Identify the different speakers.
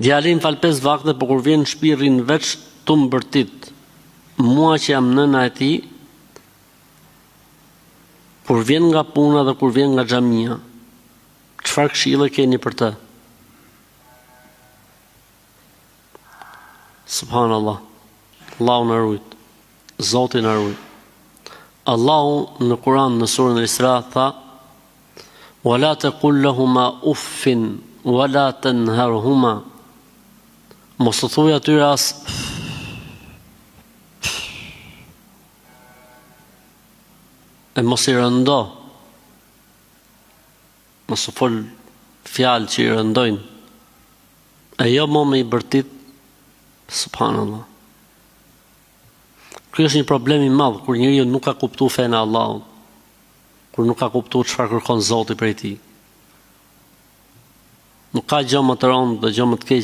Speaker 1: Djali im fal pesë vakte, po kur vjen në shtëpi rrin veç tu më bërtit. Mua që jam nëna e tij, kur vjen nga puna dhe kur vjen nga xhamia. Çfarë këshille keni për të? Subhanallah. Allahu na rujt. Zoti na rujt. Allahu në Kur'an në surën Al-Isra tha Wa la taqul lahuma uffin wa la tanharhuma Mos u thuaj atyre as e mos i rëndo mos u fol fjalë që i rëndojnë e jo mo me i bërtit subhanallah Ky është një problem i madh kur njeriu nuk ka kuptu fenë e Allahut kur nuk ka kuptu çfarë kërkon Zoti prej tij. Nuk ka gjë më të rëndë dhe gjë më të keqe.